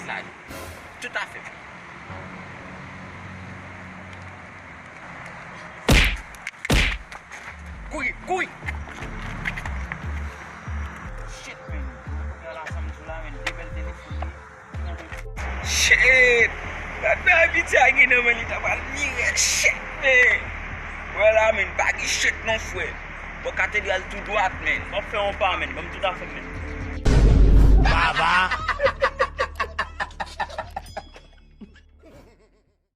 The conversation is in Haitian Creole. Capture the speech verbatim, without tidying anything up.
Tout à fait. Kouri, kouri! Shit, man. Kounye a la, sa m di w la, man. De bèl telefòn li. Shit! Gad nan piti a gen nan men li, ta pral mire. Shit, man! Wè la, man, pa gen shit non, frè. Bò katedral tou dwat, man. M ap fè yon pa, man. Ban m tout afè m, man. Baba!